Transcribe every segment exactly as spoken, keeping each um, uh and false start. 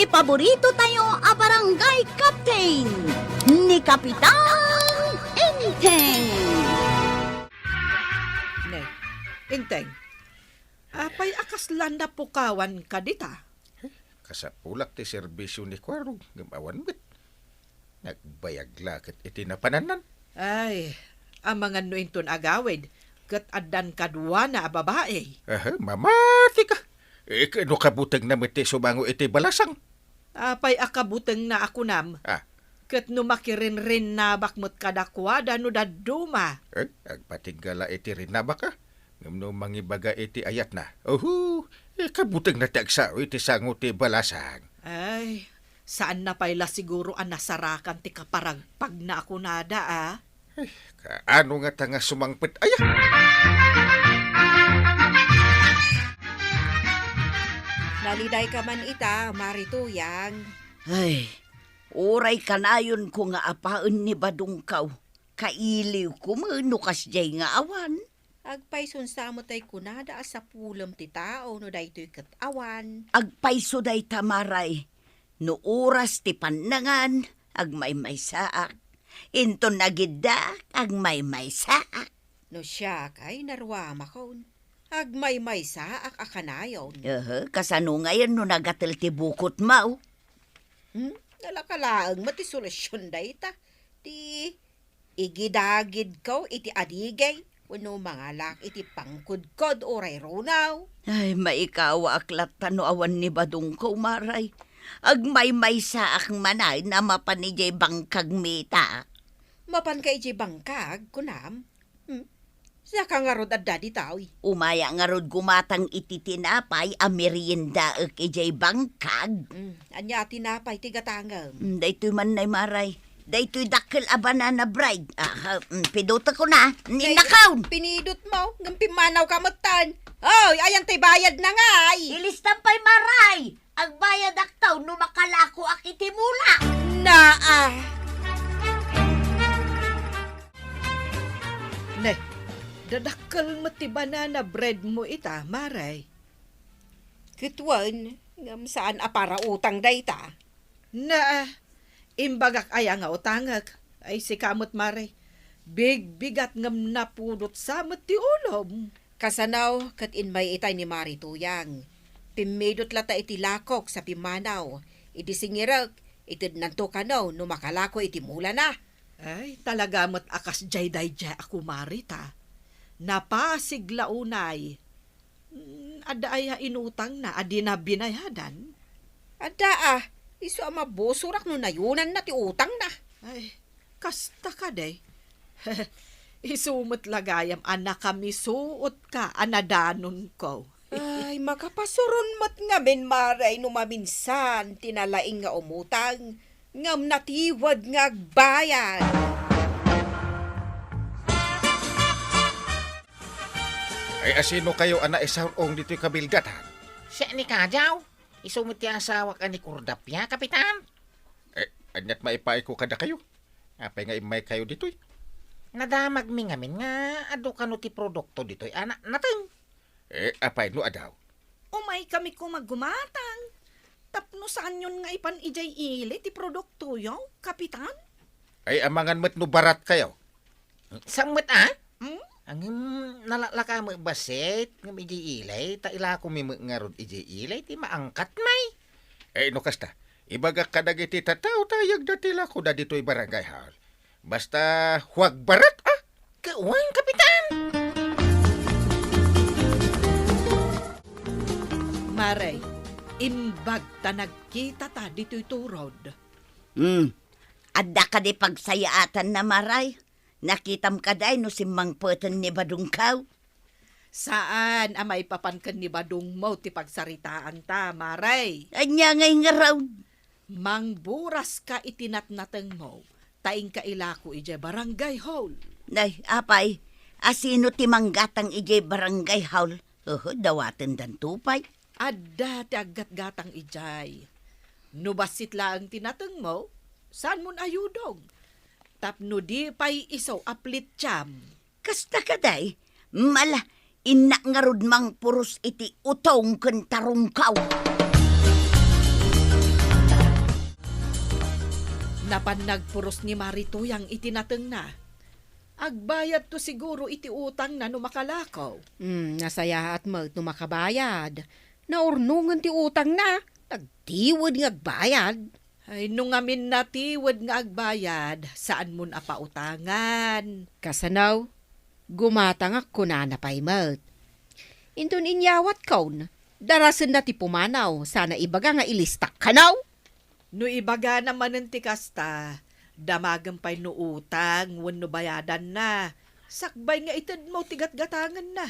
Paborito tayo a barangay captain, ni Kapitan Enteng. Ne, Enteng, apay a kasla napukawan ka dita? Kasapulak ti serbisyo ni Kuarog, ngem awan met. Nagbayag la ket iti napanannan. Ay, amangan no inton agawid, ket addan kaduana a babai. Aha, mamati ka. Eh, no kabutengna met ti sumango iti balasang. Apay a kabutengna a kunam? Ah. Ket no makirinrinnabak met kadakuada no dadduma? Eh, agpatingga la iti rinnabak, ah. Ngem no mangibaga iti ayatna, uhu, eh, kabutengna ti agsao iti sango ti balasang. Ay, saanna pay la siguro a nasarakan ti kaparagpagna a kunada, a? Eh, kaano ngata nga sumangpet aya? Naliday ka man ita, Mari Tuyang. Ay, uray kanayonko nga apaen ni Badongkaw, kailiwko met no kasdiay nga awan. Agpayson sa met ay kunada a sapulem ti tao no daytoy ket awan. Agpayso dayta, Maray. No oras ti pannangan, agmaymaysaak. Inton nagiddaak, agmaymaysaak. No siak ay naruamakon, agmaymaysaak a kanayon. Aha, kasano ngayon no nagatel ti bukotmo? Hmm? Nalaka laeng met ti solusion dayta. Ti igidagidko iti adigay wenno mangalak iti pangkudkod uray runaw. Ay, maikawaak latta no awan ni Badongko, Maray. Agmaymaysaak manen a mapan idiay bangkag mita. Mapanka idiay bangkag, kunam? Hmm? Saka ngarud adda ditoy. Umaya ngarud gumatang iti tinapay a meriendaek idiay bangkag. Hmm, ania a tinapay ti gatangem? Hmm, daytoy man nay, Maray. Daytoy dakkel a banana bread. Aha, mm, pidutekon na. Ay, ninakaw! Pinidotmo, ngem pimmanawka metten. Oy, ayan tay bayadna ngay? Ilistam pay, Maray! Agbayadakto no makalakoak iti mula. Naa! Ne, dadakkel met ti banana breadmo ita, Maray. Ket wen, ngem saan a para utang dayta. Naa, imbagak aya nga utangek. Ay, sika met, Mare. Bigbigat ngem napudot sa met ti ulom. Kasano ket immay itay ni Mari Tuyang. Pimmidot latta iti lakok sa pimmanaw. Iti singirek, itednanto kano no makalako iti mulana. Ay, talaga met a kasdiay daydiay a kumari ta. Napasig la unay. Mm, adda aya inutangna a dina binayadan? Adda a, isu a mabusurak no nayunanna ti utangna. Ay, kasta kadi. Isu met la gayam a nakamisuotka a nadanonko. Ay, makapasuron met ngamin, Mare, no maminsan ti nalaing nga umutang, ngem natiwed nga agbayad. Ay, asino kayo a naisar-ong ditoy kabilgatan? Siak ni Kadiaw. Isu met ti asawak a ni Kurdapia, Kapitan. Eh, aniat maipaayko kadakayo? Apay nga immay kayo ditoy? Nadamagmi ngamin nga adu kano ti produkto ditoy a na-, nateng. Eh, apay no adu? Umay kami koma gumatang. Tapno saanyon nga ipan idiay ili ti produktoyo, Kapitan? Ay, amangan met no barat kayo. Saan met, a? Hmm? Ngem nalaklaka met bassit, ngem idiay ili, ta ilakomi met ngarud idiay ili, ti maangkat, may. Eh, no kasta, ibagak kadagiti tattao ta ayagda ti lakoda ditoy barangay hall. Basta, huwag barat, a? Kawan, Kapitan! Maray, imbag ta nagkita ta ditoy turod. Hmm. Adda kadi pagsayaatanna, Maray? Nakitam kadi no simmangpeten ni Badongkaw? Saan a maipapan ken ni Badongmo ti pagsaritaanta, Maray. Ania ngay ngarud? Mangburaska iti natnatengmo, ta inka ilako idiay barangay hall. Nay, apay, asino ti manggatang idiay barangay hall? Uhu, dawatendanto pay. Adda ti aggatgatang idiay. No bassit laeng ti natengmo, saanmon ayudong. Tapno di pay isu a plitiam. Kasta kadi, mala, innak ngarud mangpuros iti utong ken tarungkaw. Apan nagpuros ni Mari Tuyang iti natengna. Agbayadto siguro iti utangna no makalako. Hmm, nasayaat met no makabayad. Naurnongen ti utangna, nagtiwed nga agbayad. Ay, no ngamin natiwed nga agbayad, saanmon a pautangan. Kasano? Gumatangak kunana pay met. Inton inyawatkon, darasenna ti pumanaw, sana ibaga nga ilistak kano? No ibagana manen ti kasta, damagem pay no utang wenno bayadanna, sakbay nga itedmo ti gatgatangenna.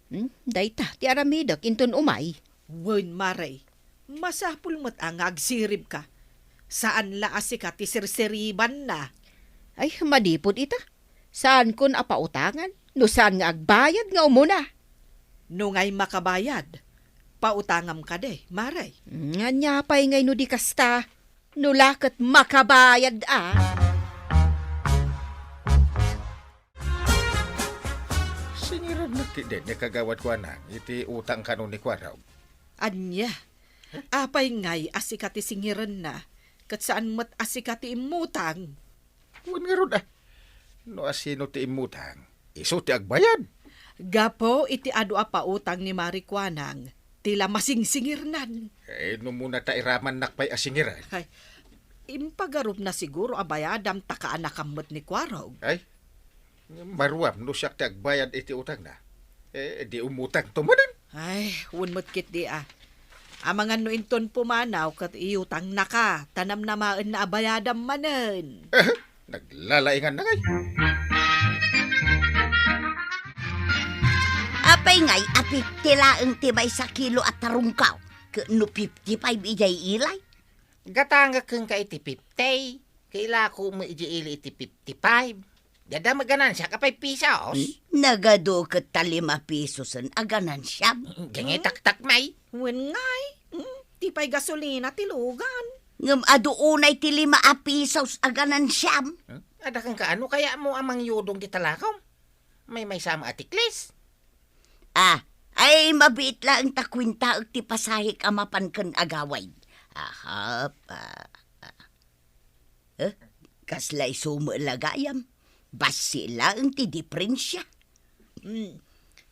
Hmm, dayta ti aramidek inton umay. Wen, Mare, masapul met a nga agsiribka. Saan la a sika ti sirsiribanna. Ay, madipot ita. Saankon a pautangan no saan nga agbayad nga umuna. No ngay makabayad, pautangam kadi, Mare. Ania pay ngay no di kasta? No la ket makabayad a. Singirenna ti daydi kagawad Kuanang iti utang kano ni Kuarog. Ania? Apay ngay a sika ti singirenna, ket saan met a sika ti immutang? Wen ngarud a, no asino ti immutang, isu ti agbayad. Gapu iti adu a pautang ni Mari Kuanang, ti la masingsingirnan. Eh, no muna ta iramannak pay a singiran. Ay, impagarupna siguro a bayadam ta kaanakam met ni Kuarog. Ay, maruam no siak ti agbayad iti utangna. Eh, di umutangto manen. Ay, wen met ketdi a. Amangan no inton pumanaw ket iutangnaka, ta namnamaenna a bayadam manen. Eh, naglalainganna ngay. Apay ngay a fifty laeng ti maysa kilo a tarungkaw, ket no fifty-five idiay ilay? Gatangek kenka iti fifty, ket ilako met idiay ili iti fifty-five. Dada met ganansiak a five pesos. Hmm? Nagadu ket ta lima pesosen a ganansiam. Dengay taktakmay. Wen ngay, hmm, ti pay gasolina ti lugan. Ngem adu unay ti lima a pesos a ganansiam. Hmm? Adda kenka, ano kayatmo a mangyudong dita lakom? Maymaysa met a tiklis. Ah, ay, mabiit laeng ta kuentaek ti pasahek a mapan ken agawid. Ahap, ah, ah. Eh, kasla isu met la gayam. Bassit laeng ti diferensia. Hmm.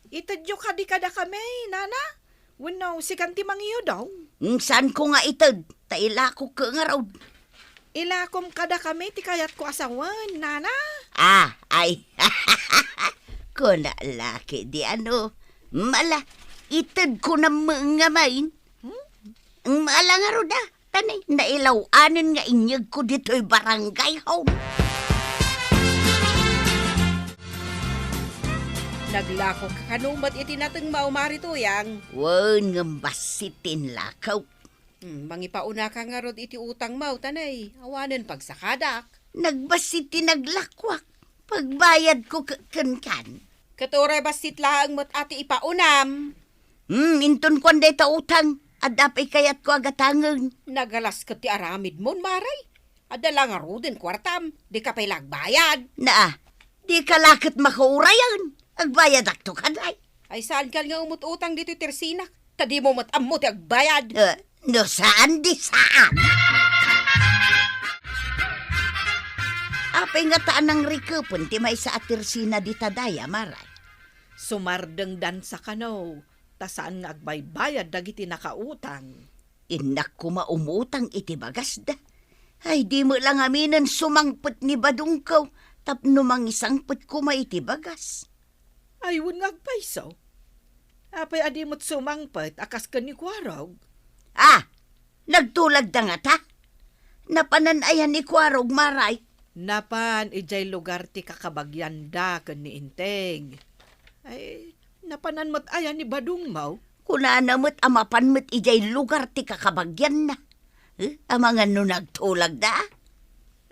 Itedyo kadi kadakami, nana? Wenno sikan ti mangiyudong? Hmm, saanko nga ited, ta ilakok ket ngarud. Ilakom kadakami ti kayatko a sawen, nana? Ah, ay. Kuna la ketdi ano. Mala, itedko na met ngamin. Hmm? Mala ngarud a. Tani, nailaw-anen nga inyegko ditoy barangay hall. Naglako ka kano met iti natengmo, Mari Tuyang? Wen, ngem bassit ti inlakaw. Hmm, mangipaunaka ngarud iti utangmo, tani, awanen pagsakadak. Nagbassit ti naglakuak. Pagbayadko ke-, kenkan. Ket uray bassit laeng met a ti ipaunam. Hmm, inton kuan dayta utang, adda pay kayatko a gatangen. Nagalas ket ti aramidmon, Mari. Adda la ngaruden kuartam, dika pay la agbayad. Naa, dika la ket makaurayen. Agbayadakto kadi. Ay, saankan nga umut-utang ditoy tersinak, ta dimo met ammo ti agbayad. Eh, no saan, di saan. Apay ngata a nangrikepen ti maysa a tersina dita daya, Mari? Sumardengdansa kano, ta saan nga agbaybayad dagiti nakautang. Innak koma umutang iti bagasda. Ay, di met la ngaminen sumangpet ni badongko tapno mangisangpet koma iti bagas. Ay, wen nga agpayso. Apay a di met sumangpet a kas ken ni Kuarog? Ah, nagtulagda ngata? Napanan aya ni Kuarog, Mari? Napan idiay lugar ti kakabagianda ken ni Enteng. Ay, napanan met aya ni badongmo? Kunana met a mapan met idiay lugar ti kakabagianna. Eh, amangan no nagtulagda?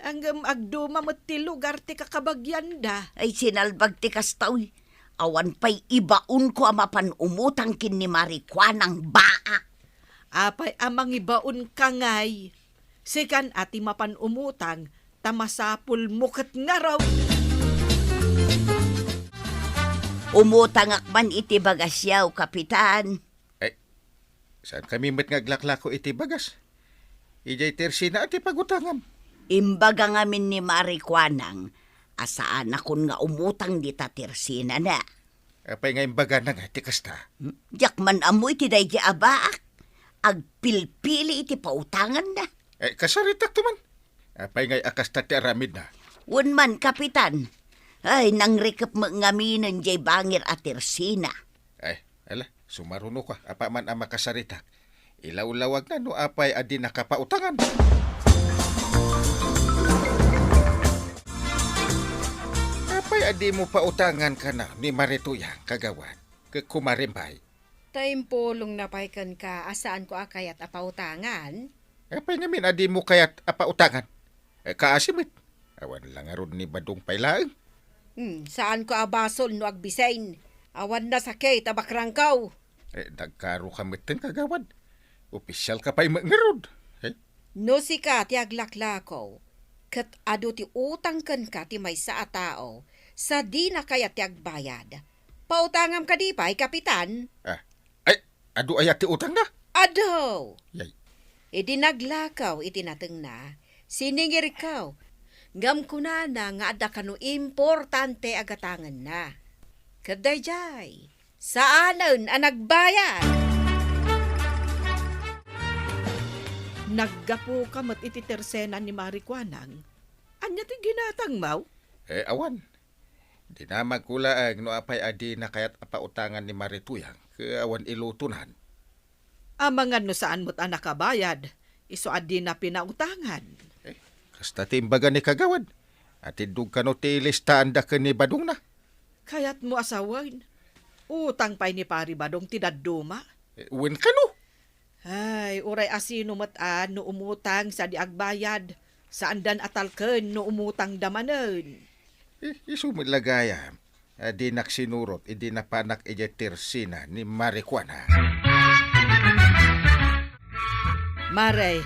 Ngem agduma met ti lugar ti kakabagianda. Ay, sinalbag ti kasta, uy. Awan pay ibaonko a mapan umutang ken ni Mari Kuanang, baa. Apay a mangibaonka ngay? Sikan a ti mapan umutang, ta masapulmo ket ngarud. Umutangak man iti bagasyo, Kapitan. Ay, saankami met nga aglaklako iti bagas? Idiay tersina ti pagutangam. Imbaga ngamin ni Mari Kuanang a saanakon nga umutang dita tersenana. Apay nga imbagana nga ti kasta? Hmm? Diak man ammo iti daydi a baak. Agpilpili iti pautanganna. Eh, kasaritakto man. Apay nga a kasta ti aramidna? Wen man, Kapitan. Ay, nangrikep met ngaminen jay bangir a tersena. Ay, ala, sumaruno ka. Apaman a makasaritak, ilawlawagna no apay a dinaka pautangan. Apay a dimo pautangan kana ni Mari Tuyang, Kagawad, ket Kumare Embay? Ta impulongna pay kenka a saanko a kayat a pautangan. Apay ngamin a dimo kayat a pautangan? Eh, kaasi met. Awan la ngarud ni Badong pay laeng. Hmm, saanko a basol no agbisen. Awan nasakit a bakrangko. Eh, nagkaroka metten, Kagawad. Opisyalka pay met ngarud. Eh? No sika ti aglaklako, ket adu ti utang kenka ti maysa a tao, sa dina kayat ti agbayad, pautangam kadi pay, Kapitan? Ah, ay, adu aya ti utangna? Adu! Yay. Idi naglakaw iti natengna, siningirkaw, ngem kunana nga adda kano importante a gatangenna. Ket daydiay, saanen a nagbayad. Naggapuka met iti tersena ni Mari Kuanang. Ania ti ginatangmo? Eh, awan. Dinamagko laeng no apay a dina kayat a pautangan ni Mari Tuyang, ket awan ilutonan. Amangan no saan met a nakabayad, isu a dina pinautangan. Eh, kasta ti imbaga ni Kagawad. Atiddog kano ti listaanda ken ni Badongna. Kayatmo a sawen, utang pay ni Pari Badong ti dadduma? Eh, wen kano? Ay, uray asino met a no umutang sa di agbayad, saandan a talken no umutangda manen. Eh, isu met la gayam a dinak sinurot idi napanak idiay tersena ni Mari Kuanang. Mare,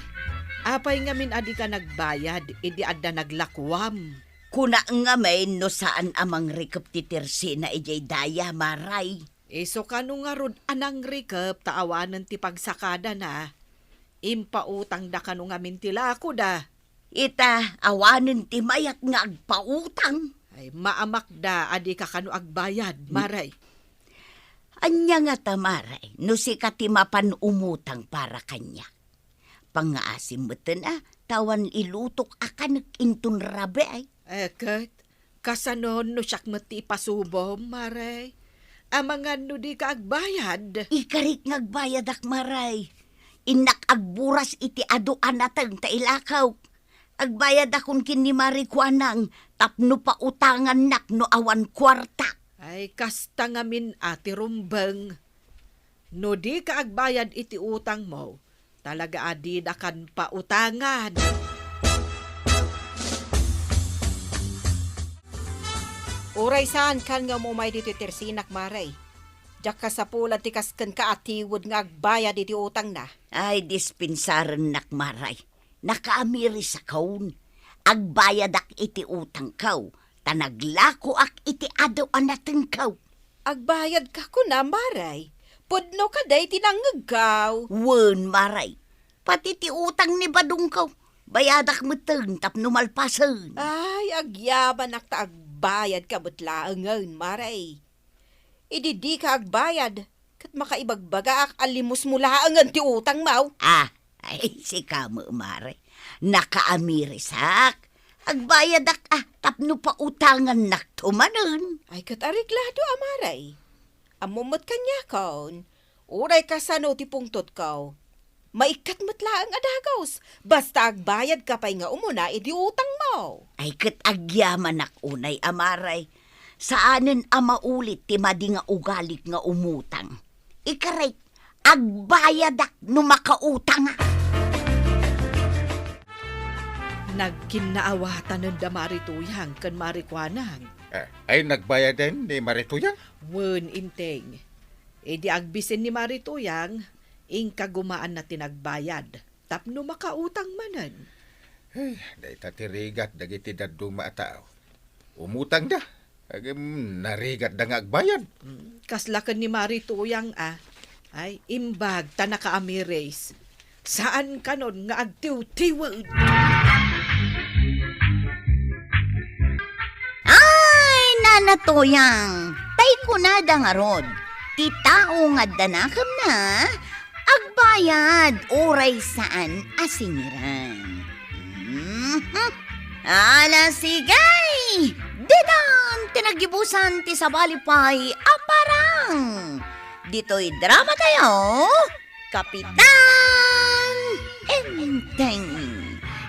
apay ngamin a dika nagbayad idi adda naglakuam? Kuna ngamin no saan a mangrikep ti tersena idiay daya, Maray. Isu kano ngarud a nangrikep ta awanen ti pagsakadana. Impautangda kano ngamin ti lakoda. Ita, awanen ti mayat nga agpautang. Ay, maamakda a dika kano agbayad, Maray. Ania ngata, Maray, no sika ti mapan umutang para kaniak? Pangngaasim metten a, ta awan ilutok a kanek inton rabii. Eh, ket, kasano no siak met ti ipasubom, Maray? Amangan no dika agbayad? Ikarik nga agbayadak, Maray. Innak agburas iti adu a nateng ta ilakaw. Agbayadakon ken ni Mari Kuanang tapno pautangannak no awan kuarta. Ay, kasta ngamin a ti rumbeng. No dika agbayad iti utangmo, talaga a didakan pautangan. Uray saankan nga umumay ditoy tersenak, Maray. Diak kasapulan ti kas kenka a tiwed nga agbayad iti utangna. Ay, dispensarennak, Maray. Nakaamirisakon. Agbayadak iti utangko, ta naglakoak iti adu a natengko. Agbayadka kuna, Maray? Pudno kadi ti nangngegko? Wen, Maray. Pati ti utang ni badongko, bayadak metten tapno malpasen. Ay, agyamanak ta agbayadka met laengen, Maray. Idi dika agbayad, ket makaibagbagaak a limusmo laengen ti utangmo. Ah, ay, sika met, Mare. Nakaamirisak. Agbayadak a tapno pautangannakto manen. Ay, ket areglado a, Mare. Ammom met kaniakon, uray kasano ti pungtotko, maikkat met laeng a dagus, basta agbayadka pay nga umuna iti utangmo. Ay, ket agyamanak unay a, Mare. Saanen a maulit ti madi nga ugalik nga umutang. Ikarek, agbayadak no makautangak. Nagkinnaawatanen da Mari Tuyang ken Mari Kuanang. Eh, ay nagbayaden ni Mari Tuyang? Wen, Inteng. Idi agbisen ni Mari Tuyang, inkagumaanna ti nagbayad tapno makautang manen. Ay, dayta ti rigat dagiti dadduma a tao. Umutangda, ngem narigatda nga agbayad. Mm, kasla ken ni Mari Tuyang a, ay, imbag ta nakaamiris. Saan kanon nga agtiwtiwen. Ay, Nana Toyang, tay kunada ngarud, ti tao nga adda nakemna, agbayad uray saan a singiran. Mhm. Ala, sige! Ditan ti naggibusan ti sabali pay a parang. Ditoy drama tayo, Kapitan Enteng.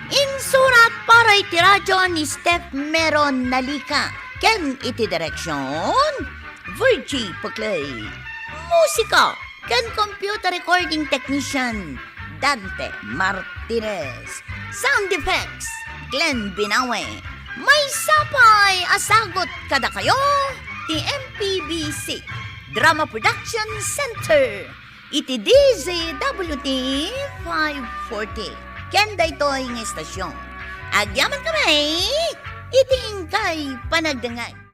Insurat para iti radyo ni Steph Meron Nalika ken iti direksyon, Virgie Peclay. Musika ken computer recording technician, Dante Martinez. Sound effects, Glenn Binawe. Maysa pay a sagut kadakayo ti M P B C Drama Production Center iti D Z W T five forty. Ken daytoy nga istasyon, agyaman kami iti inkay panagdengngeg.